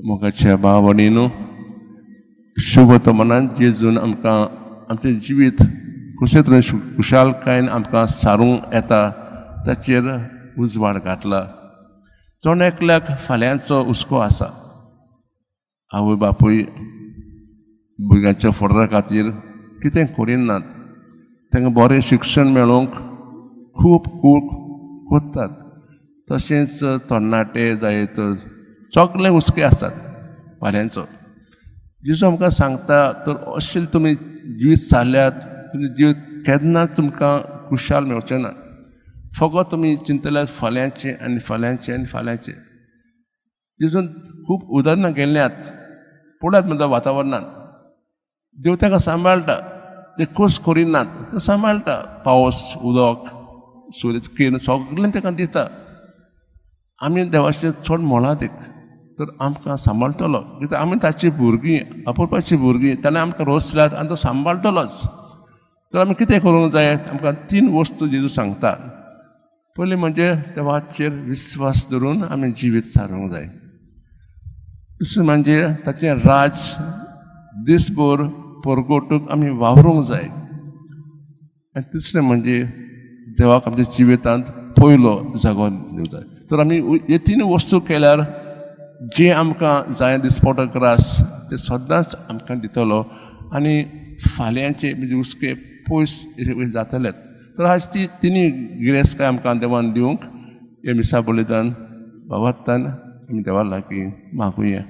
मोगाच्या भाव भयणींनो, शुभ मनान जेजून आमकां आमचें जिवीत कशे तरेन खुशालकायेन आमकां सारूंक येता ताचेर उजवाड घातला. जण एकल्याक फाल्यांचो हुस्को आसा. आवय बापूय भुरग्यांच्या फुडारा खातीर कितें करिनात, तांकां बरें शिक्षण मेळोवंक खूब खूब कोत्तात. तशेंच तरणाटे जायत सगळे हुस्के आसात फाल्यांचो. जेजू आमकां सांगता तर अशें तुमी जिवीत सारल्यात तुमचें जिवीत केन्नाच तुमकां खुशाल मेळचें ना. फकत तुमी चिंतल्यात फाल्यांचें आनी फाल्यांचें आनी फाल्यांचें. जेजून खूब उदाहरणां गेल्यांत. पळयात म्हणटा वातावरणांत देव ताका सांबाळटा, ते खोस करिनात, ते सांबाळटा. पावस, उदक, सूर्य किरण सगळें ताका दिता. आमी देवाचें चड मोलादीक तर आमकां सांबाळटलो, कित्याक आमी ताची भुरगीं, अपुरपाची भुरगीं. ताणें आमकां रोसल्यात आनी तो सांबाळटलोच. तर आमी कितें करूंक जाय? आमकां तीन वस्तू जेजू सांगता. पयलीं म्हणजे देवाचेर विस्वास धरून आमी जिवीत सारूंक जाय. दुसरें म्हणजे ताचें राज दीसभर परगटूंक आमी वावरूंक जाय. आनी तिसरें म्हणजे देवाक आमच्या जिवितांत पयलो जागो दिवंक जाय. तर आमी हे तीन वस्तू केल्यार जे आमकां जाय दिसपटो ग्रास ते सदांच आमकां दितलो आनी फाल्यांचे म्हणजे हुस्के पयस जातले. तर आज ती तिनूय गिरेस्तकाय आमकां देवान दिवंक हे मिसा बलिदान बाबातान आमी देवा लागीं मागुया.